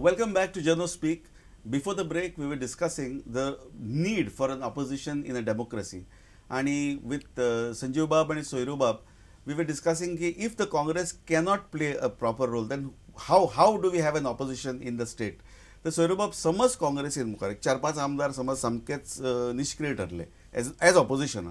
Welcome back to Jano Speak. Before the break, we were discussing the need for an opposition in a democracy. And with Sanjeev Bab and Soiru Bab, we were discussing ki if the Congress cannot play a proper role, then how do we have an opposition in the state? तर सोयरू बाब, समज काँग्रेसीन मुखार एक 4-5 आमदार समज सामकेच निश्क्रीय ठरले as opposition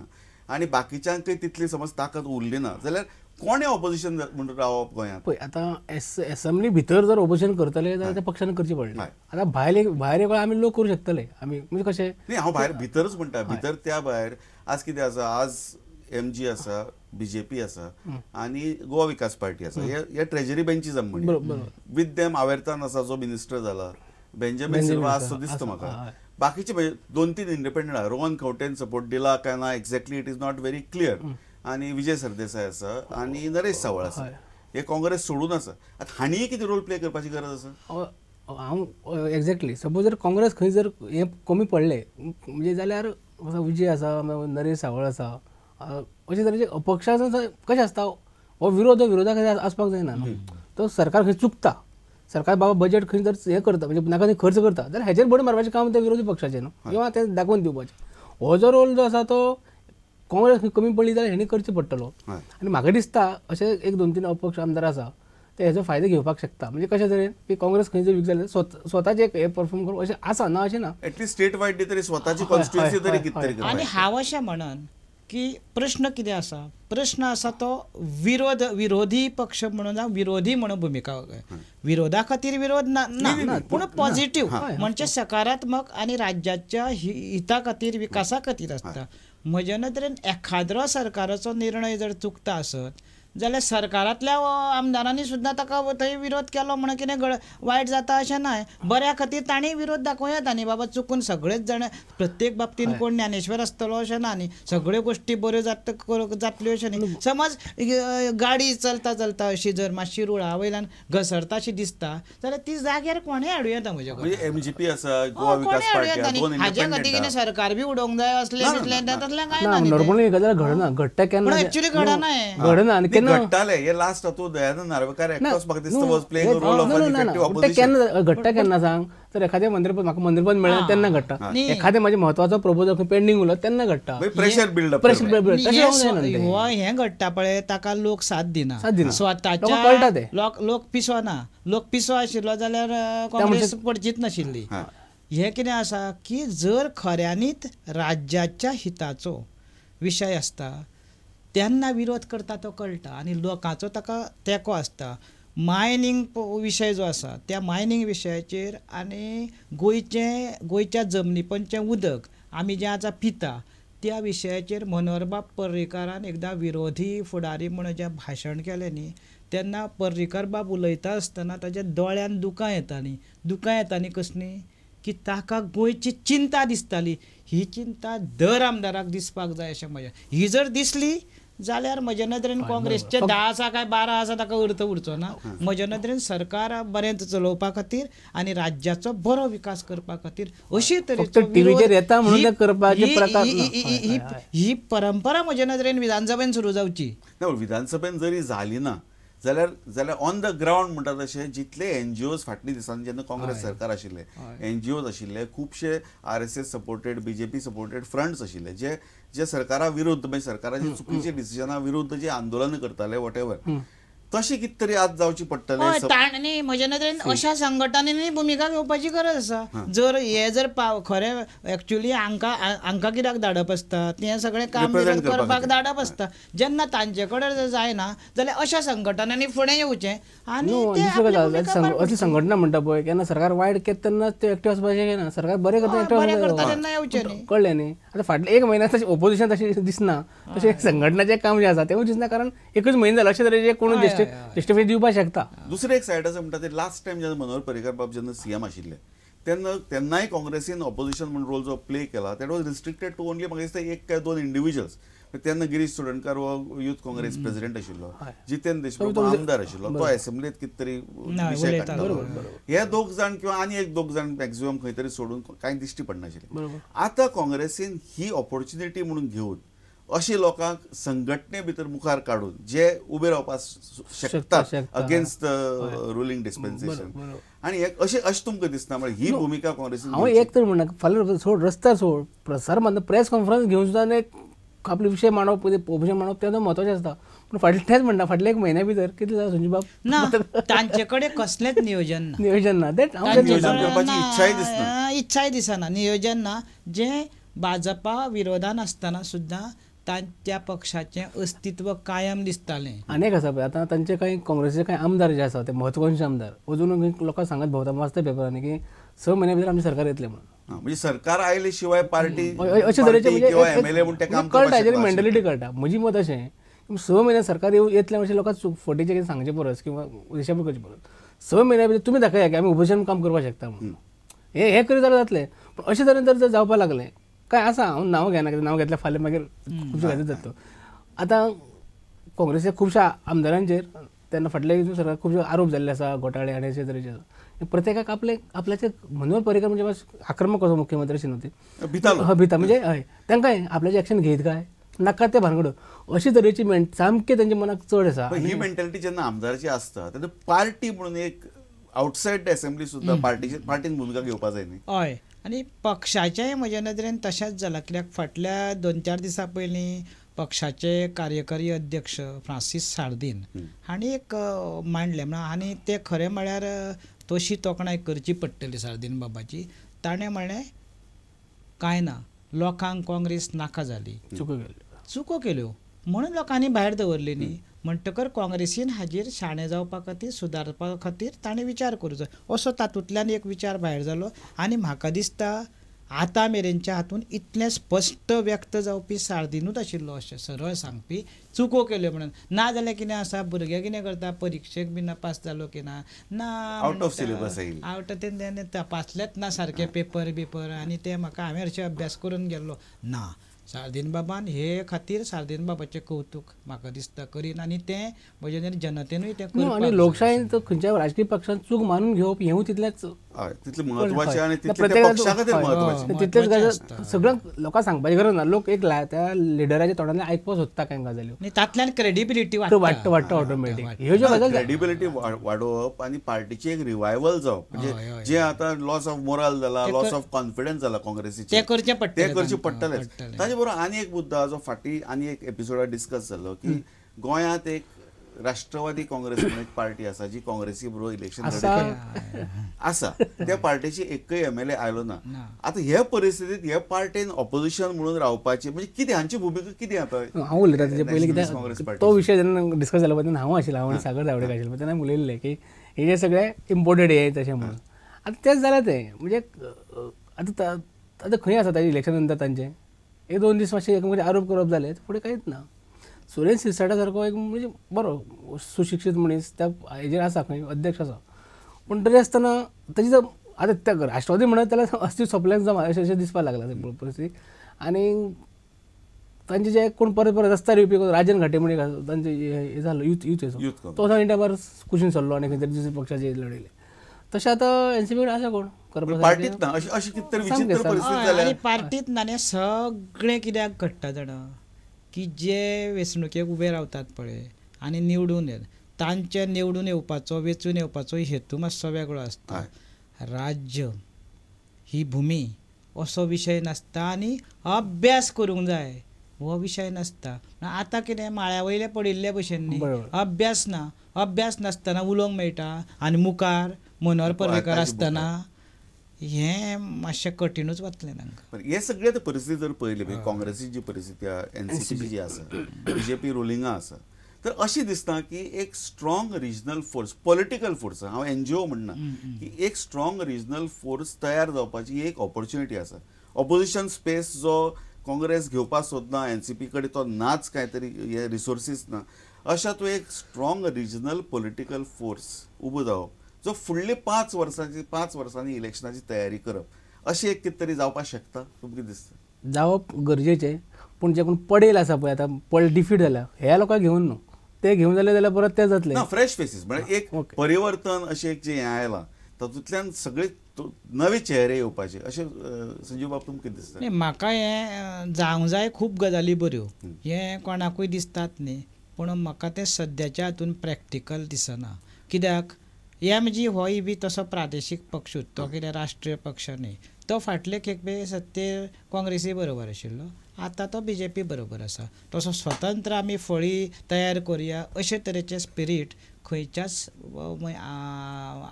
आनी बाकीच्यांकय तितली समज ताकद उरली ना जाल्यार कोणें ऑपोजिशन म्हणून रावप गोंयांत? पळय आतां एसेंब्ली भितर जर ऑपोजिशन करतले जाल्यार त्या पक्षान करचें पडलें. आतां भायर भायर एक वेळा आमी लोक करूं शकतले आमी, म्हणजे कशें न्ही, हांव भायर भितरच म्हणटा. भितर त्या भायर आज कितें आसा, आज एमजी आसा, बीजेपी आसा आनी गोवा विकास पार्टी आसा. हे ट्रेजरी बेंचीस म्हण विथ देम आवेर्तान आसा जो मिनिस्टर जाला, बेंजामीन सिल्वा आसा दिसता म्हाका. बाकीचे म्हणजे 2-3 इंडिपेंडंट आहा, रोहन खंवटेन सपोर्ट दिला काय ना exactly it is not very clear, आनी विजय सरदेसाय आसा आनी नरेश सावळ आसा. हे काँग्रेस सोडून आसा. आतां हांणीय कितें रोल प्ले करपाची गरज आसा? हांव एक्झॅक्टली सपोज जर काँग्रेस खंय जर हें कमी पडलें म्हणजे जाल्यार विजय आसा, नरेश सावळ आसा, अशे तरेचे अपक्षाचो कशें आसता हो विरोध, विरोधा खातीर आसपाक जायना न्हू. तो सरकार खंय चुकता, सरकार बाबा बजेट खंय जर हें करता म्हणजे नाका थंय खर्च करता जाल्यार हेचेर बडी मारपाचें काम तें विरोधी पक्षाचें न्हू, किंवा तें दाखोवन दिवपाचें. हो जो रोल जो आसा तो काँग्रेस खंय कमी पडली जाल्यार हेणी करचो पडटलो. आनी म्हाका दिसता अशे 1-2-3 अपक्ष आमदार आसा ते हेजो फायदो घेवपाक शकता. म्हणजे कशें तरेन की काँग्रेस खंय जर वीक जाल्यार स्वताचें एक हें परफॉर्म करून अशें आसा ना, अशें ना, एटलीस्ट स्टेट वायड तरी स्वताची कॉन्स्टिट्युएन्सी तरी कितें तरी. आनी हांव अशें म्हणन की प्रश्न कितें आसा, प्रश्न आसा तो विरोध, विरोधी पक्ष म्हणून जावं विरोधी म्हणून भुमिका, विरोधा खातीर विरोध ना, पूण पॉझिटिव्ह म्हणजे सकारात्मक आनी राज्याच्या हिता खातीर विकासा खातीर आसता. म्हज्या नदरेन एखाद्रो सरकाराचो निर्णय जर चुकता आसत जाल्यार सरकारांतल्या आमदारांनी सुद्दां ताका थंय विरोध केलो म्हणून कितें वायट जाता अशें ना, बऱ्या खातीर तांणी विरोध दाखोवं येता न्ही. बाबा चुकून सगळेच जाण प्रत्येक बाबतीन कोण ज्ञानेश्वर आसतलो अशें ना न्ही, सगळ्यो गोश्टी बऱ्यो जातल्यो अशें न्ही. समज गाडी चलता चलता अशी जर मातशी रुळा वयल्यान घसरता अशी दिसता जाल्यार ती जाग्यार कोणें हाडूं येता. म्हज्या एमजीपी आसा, गोवा विकास पार्टी, हाज्या खातीर कितें सरकार बी उडोवंक जाय असलें बिसलें तसलें कांय ना. नॉर्मली गजाल घडना, घडटा केन्ना, एक्चुअली घडना, घडना. आनी घडटाले हे लास्ट हातूंत दयानंद नार्वेकार एकटोच म्हाका दिसता was playing a role of an effective opposition. केन्ना घडटा केन्ना सांग, तर एखादें मंत्रीपद म्हाका मंत्रीपद मेळ्ळें तेन्ना घडटा, एखादें म्हाजें म्हत्वाचो प्रपोजल पेंडींग उरलो तेन्ना घडटा, प्रेशर बिल्डअप, प्रेशर बिल्डअप हें घडटा पळय, ताका लोक साथ दिना, स्वताच्या कळटा ते लोक पिसो ना, लोक पिसो आशिल्लो जाल्यार काँग्रेस पडचीच नाशिल्ली. हें कितें आसा की जर खऱ्यांनीच राज्याच्या हिताचो विशय आसता तेन्ना विरोध करता तो कळटा आनी लोकांचो ताका तेंको आसता. मायनींग विशय जो आसा त्या मायनींग विशयाचेर आनी गोंयचें गोंयच्या जमनीपणचें उदक आमी जें आतां पिता त्या विशयाचेर मनोहरबाब पर्रीकारान एकदां विरोधी फुडारी म्हणून जें भाशण केलें न्ही तेन्ना पर्रीकार बाब उलयता आसतना ताच्या दोळ्यान दुकां येतालीं. दुकां येतालीं कसलीं की ताका गोंयची चिंता दिसताली. ही चिंता दर आमदाराक दिसपाक जाय अशें म्हजें. ही जर दिसली जाल्यार म्हज्या नदरेन काँग्रेसचे 10 आसा काय 12 आसा ताका अर्थ उरचो ना. म्हज्या नदरेन सरकार बरें चलोवपा खातीर आनी राज्याचो बरो विकास करपा खातीर अशे तरेचो ही परंपरा म्हज्या नदरेन विधानसभेन सुरू जावची. ना, विधानसभेन जरी जाली ना जाल्यार जाल्यार ऑन the ground म्हणटा तशें जितले एनजीओज फाटल्या दिसांनी जेन्ना काँग्रेस सरकार आशिल्लें एनजीओज आशिल्ले, खुबशे RSS supported BJP supported fronts आशिल्ले जे जे सरकारा विरुद्ध म्हणजे सरकाराचे चुकीचे डिसिजना विरुद्ध जे आंदोलन करताले what ever, तशें कितें तरी आज जावची पडटलें. तांणी म्हज्या नदरेन अशा संघटनांनी भुमिका घेवपाची गरज आसा. जर हे जर खरें एक्चुअली हांकां हांकां कित्याक धाडप आसता, तें सगळें काम करपाक धाडप आसता. जेन्ना तांचे कडेन जर जायना जाल्यार अशा संघटनांनी फुडें येवचें. आनी असली संघटना म्हणटा पळय केन्ना सरकार वायट केता तेन्ना ते एक्टिव आसपाचें ना, सरकार बरें करता बरें करता तेन्ना येवचें न्ही, कळ्ळें न्ही. आतां फाटले एक म्हयन्या तशें ओपोजिशन तशें दिसना, तशें संघटनाचें काम जें आसा तेंवूय दिसना, कारण एकूच म्हयनो जालो अशे तरेचे कोण जस्टिफाय दिवपाक शकता. दुसरे एक सायड आसा म्हणटा ते लास्ट टायम जेन्ना मनोहर पर्रीकार बाब जेन्ना सीएम आशिल्ले तेन्ना तेन्नाय काँग्रेसीन ऑपोजिशन म्हणून रोल जो प्ले केला that was restricted to only म्हाका दिसता 1 काय 2 इंडिव्हिज्युअल्स. तेन्ना गिरीश चोडणकार हो यूथ काँग्रेस प्रेसिडेंट आशिल्लो, जितेंद्र देशमुख आमदार आशिल्लो, तो असेंब्लीत कितें तरी विशय काडटालो. हे 2 जाण किंवा आनी 1-2 जाण मॅक्झिमम खंय तरी सोडून कांय दिश्टी पडनाशिल्लें. आतां काँग्रेसीन ही ऑपॉर्च्युनिटी म्हणून घेवन अशे लोकांक संघटने भितर मुखार काडून जे उबे रावपाक शकतात अगेन्स्ट रुलिंग डिस्पेन्सेशन. आनी अशें अशें तुमकां दिसना म्हळ्यार ही भुमिका काँग्रेसीन? हांव एक तर म्हणना फाल्यां सोड रस्त्यार सोड प्रसार माध्यम प्रेस कॉन्फरन्स घेवन सुद्दां एक आपले विशय मांडप विशय मांडप तें म्हत्वाचें आसता. पूण फाटलें तेंच म्हणटा फाटल्या एक म्हयन्या भितर कितें जालां संजीव बाब ना तांचे कडेन कसलेंच नियोजन ना, नियोजन ना, इच्छाय दिसना, इच्छाय दिसना, नियोजन ना. जें भाजपा विरोधान आसतना सुद्दां त्या पक्षाचें अस्तित्व कायम दिसतालें. आनी एक आसा पळय आतां तांचे कांय काँग्रेसीचे कांय आमदार जे आसा ते म्हत्वाकांक्षी आमदार अजून लोकांक सांगत भोंवता वाचता पेपरांनी की 6 म्हयन्या भितर आमचें सरकार येतलें म्हणून. म्हणजे सरकार आयले शिवाय पार्टी अशे तरेचे म्हणजे कळटा हेजेर मेंटलिटी कळटा. म्हजी मत अशें 6 म्हयन्या सरकार येतलें अशें लोकांक फटीचें कितें सांगचें परस किंवा दिशाभूल करचे परस 6 म्हयन्या भितर तुमी दाखया की आमी ओपोजिशन काम करपाक शकता म्हणून. हें हें करीत जाल्यार जातलें. पूण अशें तरेन जर जावपाक लागलें काय आसा हांव नांव घेना कित्याक नांव घेतल्यार फाल्यां मागीर खुबश्यो गजाली जातल्यो. आतां काँग्रेसीच्या खुबश्या आमदारांचेर तेन्ना फाटल्या सरकार खुबशे आरोप जाल्ले आसा घोटाळे आनी अशे तरेचे. प्रत्येकाक आपले आपल्याचे मनोहर पर्रीकर म्हणजे आक्रमक कसो मुख्यमंत्री अशें न्हू ते भिता म्हणजे हय तांकां आपल्याचें एक्शन घेयत काय नाका ते भानगड अशे तरेची सामकें तेंच्या मनाक चड आसा. ही मेंटॅलिटी जेन्ना आमदाराची आसता तेन्ना पार्टी म्हणून एक आउटसायड असेंब्ली सुद्दां पार्टीची पार्टीन भुमिका घेवपा जाय न्ही. हय आनी पक्षाचेंय म्हज्या नदरेन तशेंच जालां कित्याक फाटल्या 2-4 दिसां पयलीं पक्षाचे कार्यकारी अध्यक्ष फ्रांसीस सार्दीन हांणी एक मांडलें म्हणून आनी ते खरें म्हळ्यार तशी तोखणाय करची पडटली सार्दीन बाबाची. ताणें म्हणलें कांय ना लोकांक काँग्रेस नाका जाली, चुको केल्यो म्हणून लोकांनी भायर दवरली न्ही, म्हणटकर काँग्रेसीन हाजेर शाणे जावपा खातीर सुदारपा खातीर ताणें विचार करूचो असो तातूंतल्यान एक विचार भायर जालो. आनी म्हाका दिसता आतां मेरेनच्या हातूंत इतलें स्पश्ट व्यक्त जावपी सार्दीनूच आशिल्लो अशें सरळ सांगपी चुको केल्यो म्हणून. ना जाल्यार कितें आसा भुरगे कितें करता परिक्षेक बी नापास जालो की ना ना आउट ऑफ सिलेबस आवट ते तपासलेच ना सारके पेपर बिपर आनी ते म्हाका हांवें हरशीं अभ्यास करून गेल्लो ना. सार्दीन बाबान हे खातीर सार्दीन बाबाचें कौतूक म्हाका दिसता करीन आनी तें म्हज्या जनतेनूय तें करपाक. आनी लोकशायेन खंयच्याय राजकीय पक्षान चूक मानून घेवप हेंवूय तितलेंच तितलें म्हत्वाचें आनी तितलें पक्षा खातीर म्हत्वाचें तितलेंच. सगळ्यांक लोकांक सांगपाची गरज ना, लोक एक त्या लिडराच्या तोंडांतल्यान आयकपाक सोदता कांय गजाल्यो आनी तातल्यान क्रेडिबिलिटी वाडटा वाडटा ऑटोमॅटीक. ह्यो ज्यो गजाली क्रेडिबिलिटी वाडोवप आनी पार्टीचें एक रिवायवल जावप म्हणजे जे आतां लॉस ऑफ मोराल जाला, लॉस ऑफ कॉन्फिडन्स जाला काँग्रेसीचें, तें करचें पडटलें, तें करचें पडटलेंच. ताजे बरोबर आनी एक मुद्दा जो फाटीं आनी एक एपिसोडार डिस्कस जाल्लो की गोंयांत एक राष्ट्रवादी काँग्रेस म्हणून एक पार्टी आसा जी काँग्रेसी बरोबर इलेक्शन आसा, त्या पार्टीची एकय MLA आयलो ना. आतां हे परिस्थितीत हे पार्टीन ऑपोजिशन म्हणून रावपाची म्हणजे कितें हांची भुमिका कितें आतां? हांव उलयता तेजे पयलीं कित्याक तो विशय जेन्ना डिस्कस जालो पळय तेन्ना हांव आशिल्लो, हांव आनी सागर जावडेकर आशिल्लो तेन्ना उलयल्लें की हे जे सगळे इम्पोर्टेड हे तशें म्हणून. आतां तेंच जालें तें म्हणजे आतां आतां खंय आसा ताजें इलेक्शन नंतर तांचें एक 2 दीस मातशें एकमेकांचेर आरोप करप जाले फुडें कांयच ना. सुरेश सिरसाटा सारको एक म्हणजे बरो सुशिक्षीत मनीस त्या हेजेर आसा खंय अध्यक्ष आसा, पूण तरी आसतना ताजी जर आतां त्या राष्ट्रवादी म्हणत जाल्यार अस्तित्व सोंपलें जमा अशें अशें दिसपाक लागलां परिस्थिती. आनी तांचे जे कोण परत परत रस्त्यार येवपी राजन घाटे म्हणून तांचे हे जालो यूथ यूथ तो तांणी टायमार कुशीन सरलो आनी खंय तरी दुसऱ्या पक्षाचेर लडयले. तशें आतां एनसीपी कडेन आसा कोण पार्टीत ना अशी कितें तरी विचित्र परिस्थिती जाल्या. आनी पार्टीत ना न्ही सगळें कित्याक घडटा जाणा की जे वेंचणुकेक उबे रावतात पळय आनी निवडून येत तांचे निवडून येवपाचो वेंचून येवपाचो हेतू मातसो वेगळो आसता. राज्य ही भुमी असो विशय नासता आनी अभ्यास करूंक जाय हो विशय नासता. आतां कितें माळ्या वयले पडिल्ले भशेन न्ही, अभ्यास ना, अभ्यास नासतना उलोवंक मेळटा आनी मुखार मनोहर पर्रीकर आसतना हें मातशें कठीणूच वतलें तांकां. हे सगळे आतां परिस्थिती जर पळयली काँग्रेसीची जी परिस्थिती आसा, एनसीपीची जी आसा, बीजेपी रुलिंगा आसा, तर अशें दिसता की एक strong regional force, political force, हांव NGO म्हणना, की एक स्ट्रॉंग रिजनल फोर्स तयार जावपाची एक ऑपॉर्च्युनिटी आसा. ऑपोजिशन स्पेस जो काँग्रेस घेवपाक सोदना, एनसीपी कडेन तो नाच, काय तरी हे रिसोर्सीस ना, अशा तो एक स्ट्रॉंग रिजनल पॉलिटिकल फोर्स उबो जावप जो फुडले 5 वर्सांनी इलेक्शनाची तयारी करप अशें एक कितें तरी जावपाक शकता तुमकां दिसता? जावप गरजेचें, पूण जे कोण पडेल आसा पळय आतां पड डिफीट जाल्या ह्या लोकांक घेवन न्हू, ते घेवन जाले जाल्यार परत ते जातले ना. फ्रेश फेसीस म्हळ्यार एक परिवर्तन अशें एक जें हें आयलां तातूंतल्यान सगळे नवे चेहरे येवपाचे अशें संजीव बाब तुमकां कितें दिसता? न्ही, म्हाका हें जावंक जाय खूब गजाली बऱ्यो, हें कोणाकूय दिसतात न्ही, पूण म्हाका तें सद्याच्या हातून प्रॅक्टिकल दिसना. कित्याक एम जी होय बी तसो प्रादेशीक पक्षूच, तो कितें राष्ट्रीय पक्ष न्ही. तो फाटले खेपे सत्तेर काँग्रेसी बरोबर आशिल्लो, आतां तो बीजेपी बरोबर आसा. तसो स्वतंत्र आमी फळी तयार करुया अशे तरेचे स्पिरीट खंयच्याच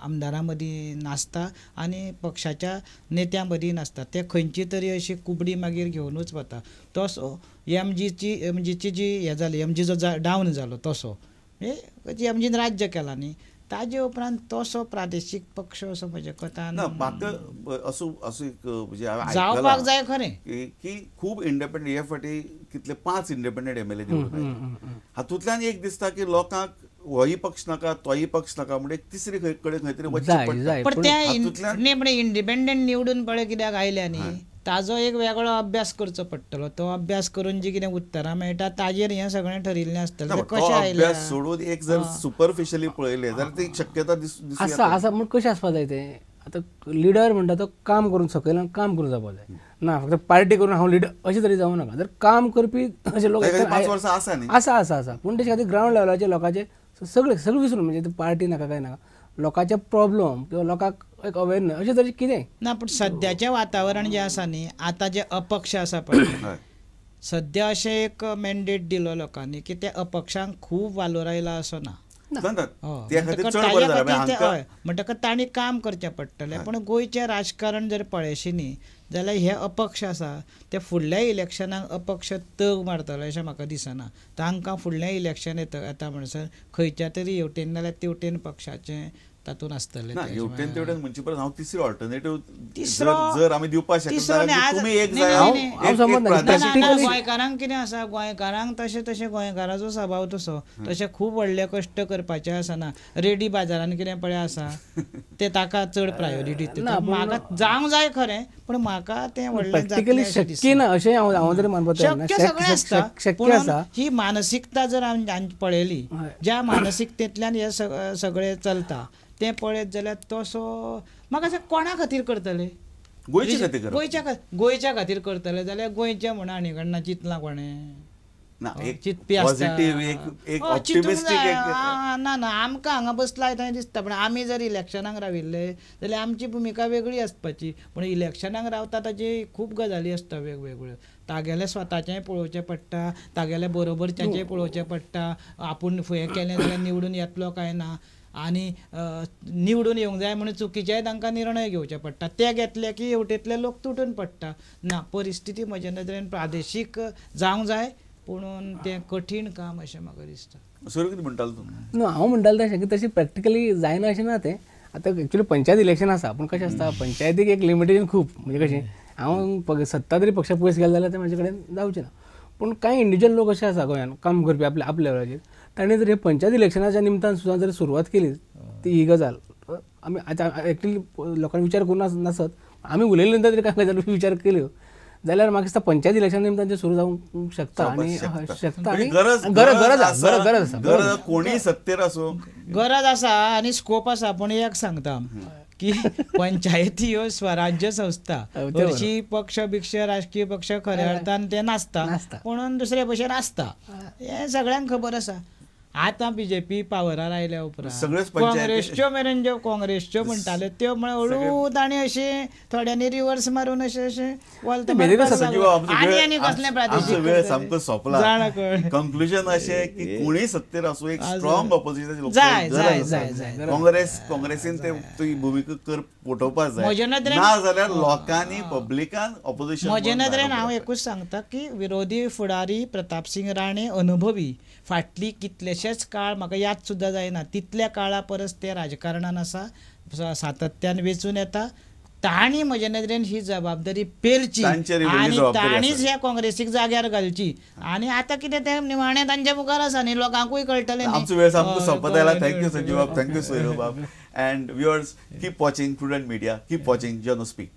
आमदारां मदीं नासता आनी पक्षाच्या नेत्यां मदीं नासता. ते खंयची तरी अशी कुबडी मागीर घेवनूच वता. तसो एमजीची जी हें जाली, एमजी जो डावन जालो तसो एमजीन राज्य केलां न्ही, ताजे उपरांत तसो प्रादेशीक पक्ष असो म्हज्या कोतान ना. म्हाका असो असो एक म्हणजे जावपाक जाय खरें की खूब इंडिपेंडंट हे फाटी कितले 5 इंडिपेंडंट एमएलए निवडून आयले, हातूंतल्यान एक दिसता की लोकांक होय पक्ष नाका तोय पक्ष नाका, म्हणजे तिसरी कडेन खंय तरी वचचें पडटा. पण ते इंडिपेंडंट निवडून पळय कित्याक आयल्या न्ही, ताजो एक वेगळो अभ्यास करचो पडटलो. तो अभ्यास करून जी कितें उत्तरां मेळटा ताजेर हें सगळें ठरिल्लें आसतलें. कशें अभ्यास सोडून एक जर सुपरफिशियली पळयलें जाल्यार ती शक्यता आसा. आसा म्हण कशें आसपा जाय तें, आतां लिडर म्हणटा तो काम करून सकयल्यान काम करून जावपा जाय ना, फक्त पार्टी करून हांव लिडर अशें तरी जावं नाका. जर काम करपी अशे लोक 5 वर्सां आसा न्ही, आसा आसा आसा, पूण तेच्या खातीर ग्रावंड लेवलाचेर लोकांचे सगळे सगळे विसरून, म्हणजे पार्टी नाका काय नाका, लोकांचे प्रॉब्लम किंवा लोकांक एक अवेरनेस अशें तरेचें कितें ना. पूण सद्याचें वातावरण जें आसा न्ही, आतां जें अपक्ष आसा पळय, सद्या अशें एक मॅन्डेट दिलो लोकांनी की त्या अपक्षांक खूब वालोर आयला असो ना. हय, म्हणटकच तांणी काम करचें पडटलें. पूण गोंयचें राजकारण जर पळयशी न्ही जाल्यार हे अपक्ष आसा ते फुडल्या इलेक्शनाक अपक्ष तग मारतले अशें म्हाका दिसना. तांकां फुडलें इलेक्शन येता म्हणसर खंयच्या तरी हेवटेन नाल्यार तेवटेन पक्षाचें तातूंत आसतलें. हेवटेन तेवटेन म्हणचे परस हांव तिसरी ऑल्टरनेटीव जर आमी दिवपाक शकता. गोंयकारांक कितें आसा, गोंयकारांक तशें तशें गोंयकाराचो स्वभाव तसो, तशें खूब व्हडले कश्ट करपाचें आसना. रेडी बाजारान कितें पळय आसा ते ताका चड प्रायोरिटी दिता. म्हाका जावंक जाय खरें, पूण म्हाका तें व्हडलें प्रॅक्टिकली शक्य ना अशें हांव तरी मानपाक शक्य सगळें आसता. पूण ही मानसिकता जर आमी पळयली, ज्या मानसिकतेंतल्यान हें सगळें चलता तें पळयत जाल्यार तसो म्हाका अशें कोणा खातीर करतले, गोंयच्या खातीर करतले जाल्यार गोंयचें म्हणून आनी कडना चिंतलां कोणें चिंतपी आसता ना ना. आमकां हांगा बसला थंय दिसता, पूण आमी जर इलेक्शनाक राविल्ले जाल्यार आमची भुमिका वेगळी आसपाची. पूण इलेक्शनाक रावता ताची खूब गजाली आसता वेगवेगळ्यो, तागेलें स्वताचेंय पळोवचें पडटा, तागेलें बरोबरच्याचेंय पळोवचें पडटा, आपूण फुडें केलें जाल्यार निवडून येतलो काय ना, आनी निवडून येवंक जाय म्हणून चुकीचेय तांकां निर्णय घेवचे पडटा. ते घेतले की हेवटेंतले लोक तुटून पडटा. ना, परिस्थिती म्हज्या नदरेन प्रादेशीक जावंक जाय, पूण तें कठीण काम अशें म्हाका दिसता. सर कितें म्हणटालो तूं? ना, हांव म्हणटालो तशें की तशें प्रॅक्टिकली जायना अशें ना तें. आतां एक्चुअली पंचायत इलेक्शन आसा, पूण कशें आसता पंचायतीक एक लिमिटेशन खूब, म्हणजे कशें हांव सत्ता तरी पक्षा पयस गेलें जाल्यार तें म्हाजे कडेन जावचें ना. पूण कांय इंडिविज्युअल लोक अशे आसा गोंयांत काम करपी आपल्या आपल्या लेवलाचेर, ताणें जर हे पंचायत इलेक्शनाच्या निमतान सुद्दां जर सुरवात केली ती ही गजाल आमी आतां एक्चुअली लोकांनी विचार करूं नासत, आमी उलयले नंतर तरी कांय गजाली विचार केल्यो जाल्यार म्हाका दिसता पंचायत इलेक्शन निमतान तें सुरू जावंक शकता. आनी शकता आनी गरज गरज आसा, गरज आसा, कोणीय सत्तेर आसूं गरज आसा आनी स्कोप आसा. पूण एक सांगता की पंचायती ह्यो स्वराज्य संस्था, हरशी पक्ष बिक्ष राजकीय पक्ष खऱ्या अर्थान ते नासता, पूण दुसरे भशेन आसता हें सगळ्यांक खबर आसा. आतां बीजेपी पावरार आयल्या उपरांत काँग्रेसच्यो मेरेन ज्यो काँग्रेसच्यो म्हणटाल्यो त्यो म्हळ्यार हळू तांणी अशें थोड्यांनी रिवर्स मारून अशें अशें वलत आनी आनी कसलें प्रादेशीक वेळ सामको सोंपला. कंक्लुजन अशें की कोणीय सत्तेर आसूं एक स्ट्रॉंग ऑपोजिशन जाय जाय जाय जाय. काँग्रेस काँग्रेसीन ते ती भुमिका कर पटोवपाक जाय, म्हजे नदरेन ना जाल्यार लोकांनी पब्लिकान ऑपोजिशन. म्हजे नदरेन हांव एकूच सांगता की विरोधी फुडारी प्रतापसिंग राणे अनुभवी, फाटली कितलेशेच काळ म्हाका याद सुद्दां जायना तितल्या काळा परस ते राजकारणान आसा, सातत्यान वेंचून येता. तांणी म्हजे नदरेन ही जबाबदारी पेलची आनी तांणीच ह्या काँग्रेसीक जाग्यार घालची. आनी आतां कितें तें निमाणें तांच्या मुखार आसा न्ही, लोकांकूय कळटलें. आमचो वेळ सामको सोंपत आयला. Thank you Sanjeev बाब, thank you सोयरो बाब. And viewers, keep watching Prudent Media, keep watching Jano Speak.